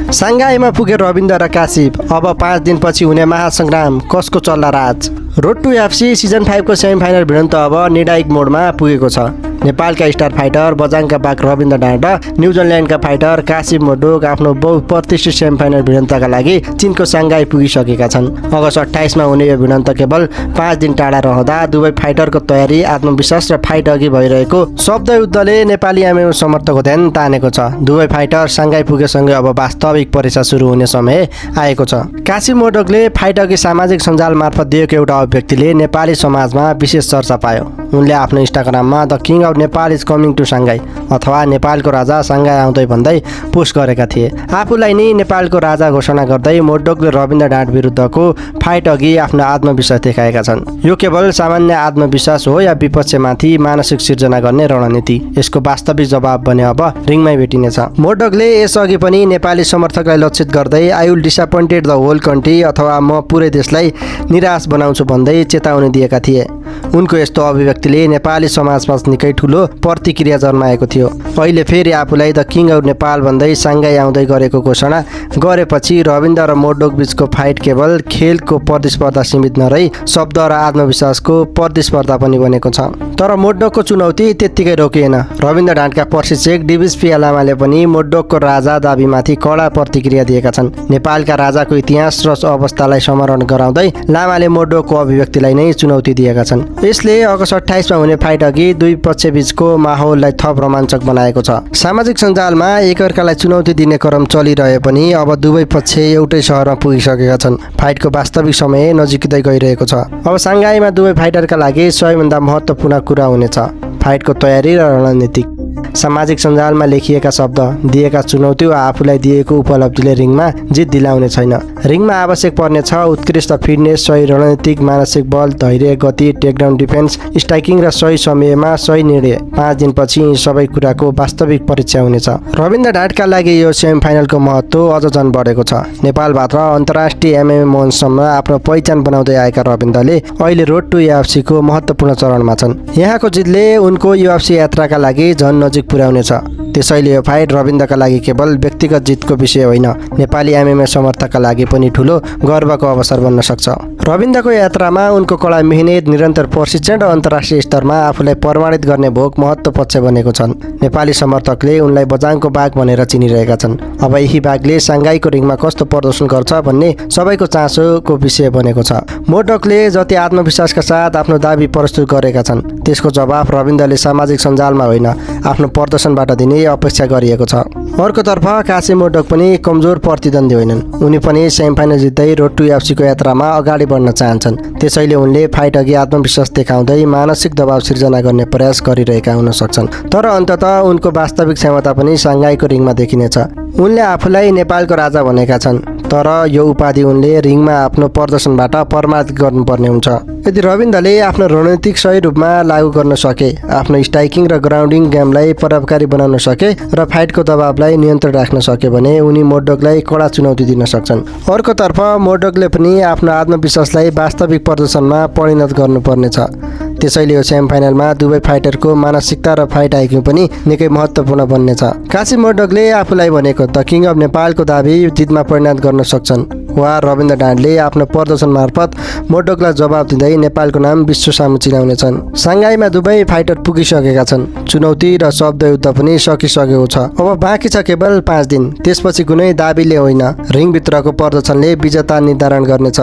साङ्घाईमा पुगे रविन्द्र र काशिप। अब 5 दिनपछि हुने महासङ्ग्राम कसको चल्ला राज। रोड टु एफसी सिजन 5 को सेमिफाइनल भिडन्त अब निर्णायक मोडमा पुगेको छ। नेपालका स्टार फाइटर बजाङका बाघ रविन्द्र डाँड र न्युजिल्यान्डका फाइटर काशिप मोडोक आफ्नो बहुप्रतिष्ठित सेमिफाइनल भिडन्तका लागि चीनको साङ्घाई पुगिसकेका छन्। अगस्त 28 मा हुने यो भिडन्त केवल 5 दिन टाढा रहँदा दुवै फाइटरको तयारी, आत्मविश्वास र फाइट अघि भइरहेको शब्द युद्धले नेपाली एमएमए समर्थकको ध्यान तानेको छ। दुवै फाइटर साङ्घाई पुगेसँगै अब वास्तविक परीक्षा सुरु हुने समय आएको छ। काशिप मोडोकले फाइट अघि सामाजिक सञ्जाल मार्फत दिएको एउटा अभिव्यक्तिले नेपाली समाजमा विशेष चर्चा पायो। उनले आफ्नो इन्स्टाग्राममा the king of Nepal is coming to Shanghai अथवा नेपालको राजा साङ्घाई आउँदै भन्दै पोस्ट गरेका थिए। आफूलाई नै नेपालको राजा घोषणा गर्दै मोडोकले रविन्द्र डाँड विरुद्धको फाइट अघि आफ्नो आत्मविश्वास देखाएका छन्। यो केवल सामान्य आत्मविश्वास हो या विपक्षमाथि मानसिक सिर्जना गर्ने रणनीति? यसको वास्तविक जवाब भने अब रिङमै भेटिनेछ। मोडोकले यसअघि पनि नेपाली समर्थकलाई लक्षित गर्दै I will disappointed the whole country अथवा म पुरै देशलाई निराश बनाउँछु भन्दै चेतावनी दिएका थिए। उनको यस्तो अभिव्यक्तिले नेपाली समाजमा निकै ठुलो प्रतिक्रिया जन्माएको थियो। अहिले फेरि आफूलाई द किङ अफ नेपाल भन्दै साङ्घाई आउँदै गरेको घोषणा गरेपछि रविन्द्र र मोडोक बीचको फाइट केवल खेलको प्रतिस्पर्धा सीमित नरही शब्द र आत्मविश्वासको प्रतिस्पर्धा पनि बनेको छ। तर मोडोकको चुनौती त्यत्तिकै रोकिएन। रविन्द्र डाँडका प्रशिक्षक डिभिसपी लामाले पनि मोडोकको राजा दाबीमाथि कडा प्रतिक्रिया दिएका छन्। नेपालका राजाको इतिहास र अवस्थालाई स्मरण गराउँदै लामाले मोडोकको अभिव्यक्तिलाई नै चुनौती दिएका छन्। यसले अगस्त 28 मा हुने फाइट अघि दुई पक्ष बीचको माहौललाई थप रोमाञ्चक बनाएको छ। सामाजिक सञ्जालमा एकअर्कालाई चुनौती दिने क्रम चलिरहे पनि अब दुवै पक्ष एउटै सहरमा पुगिसकेका छन्। फाइटको वास्तविक समय नजिकै गइरहेको छ। अब साङ्घाईमा दुवै फाइटरका लागि सबैभन्दा महत्त्वपूर्ण कुरा हुनेछ फाइटको तयारी र रणनीति। सामाजिक सञ्जालमा लेखिएका शब्द, दिएका चुनौती वा आफूलाई दिएको उपलब्धिले रिङमा जित दिलाउने छैन। रिङमा आवश्यक पर्नेछ उत्कृष्ट फिटनेस, सही रणनीतिक, मानसिक बल, धैर्य, गति, टेकडाउन डिफेन्स, स्ट्राइकिङ र सही समयमा सही निर्णय। 5 दिनपछि यी सबै कुराको वास्तविक परीक्षा हुनेछ। रविन्द्र डाँडका लागि यो सेमिफाइनलको महत्त्व अझ झन बढेको छ। नेपालबाट अन्तर्राष्ट्रिय एमएमए मञ्चसम्म आफ्नो पहिचान बनाउँदै आएका रविन्द्रले अहिले रोड टु यूएफसीको महत्त्वपूर्ण चरणमा छन्। यहाँको जितले उनको यूएफसी यात्राका लागि झन नजिक पुर्याउनेछ। त्यसैले यो फाइट रविन्द्रका लागि केवल व्यक्तिगत जितको विषय होइन, नेपाली एमएमए समर्थकका लागि पनि ठुलो गर्वको अवसर बन्न सक्छ। रविन्द्रको यात्रामा उनको कडा मेहनत, निरन्तर प्रशिक्षण र अन्तर्राष्ट्रिय स्तरमा आफूलाई प्रमाणित गर्ने भोक महत्त्व पक्ष बनेको छन्। नेपाली समर्थकले उनलाई बजाङको बाघ भनेर चिनिरहेका छन्। अब यही बाघले साङ्घाईको रिङमा कस्तो प्रदर्शन गर्छ भन्ने सबैको चासोको विषय बनेको छ। मोडोकले जति आत्मविश्वासका साथ आफ्नो दाबी प्रस्तुत गरेका छन् त्यसको जवाफ रविन्द्रले सामाजिक सञ्जालमा होइन आफ्नो प्रदर्शनबाट दिने अपेक्षा गरिएको छ। अर्कोतर्फ काशिप मोडोक पनि कमजोर प्रतिद्वन्दी होइनन्। उनी पनि सेमिफाइनल जित्दै रोड टु यूएफसीको यात्रामा अगाडि बढ्न चाहन्छन्। त्यसैले उनले फाइट अघि आत्मविश्वास देखाउँदै मानसिक दबाव सिर्जना गर्ने प्रयास गरिरहेका हुन सक्छन्। तर अन्ततः उनको वास्तविक क्षमता पनि साङ्घाईको रिङमा देखिनेछ। उनले आफूलाई नेपालको राजा भनेका छन्, तर यो उपाधि उनले रिङमा आफ्नो प्रदर्शनबाट प्रमाणित गर्नुपर्ने हुन्छ। यदि रविन्द्रले आफ्नो रणनीतिक सही रूपमा लागू गर्न सके, आफ्नो स्ट्राइकिङ र ग्राउन्डिङ गेमलाई प्रभावकारी बनाउन सके र फाइटको दबावलाई नियन्त्रण राख्न सके भने उनी मोडोकलाई कडा चुनौती दिन सक्छन्। अर्कोतर्फ मोडोकले पनि आफ्नो आत्मविश्वासलाई वास्तविक प्रदर्शनमा परिणत गर्नुपर्नेछ। त्यसैले यो सेमिफाइनलमा दुवै फाइटरको मानसिकता र फाइट आइक्यू पनि निकै महत्त्वपूर्ण बन्नेछ। काशिप मोडोकले आफूलाई भनेको द किङ अफ नेपालको दाबी जितमा परिणत गर्न सक्छन् वा रविन्द्र डाँडले आफ्नो प्रदर्शन मार्फत मोडोकलाई जवाब दिँदै नेपालको नाम विश्व सामु चिनाउनेछन्। साङ्घाईमा दुवै फाइटर पुगिसकेका छन्। चुनौती र शब्द युद्ध पनि सकिसकेको छ। अब बाँकी छ केवल 5 दिन। त्यसपछि कुनै दाबीले होइन, रिङभित्रको प्रदर्शनले विजेता निर्धारण गर्नेछ।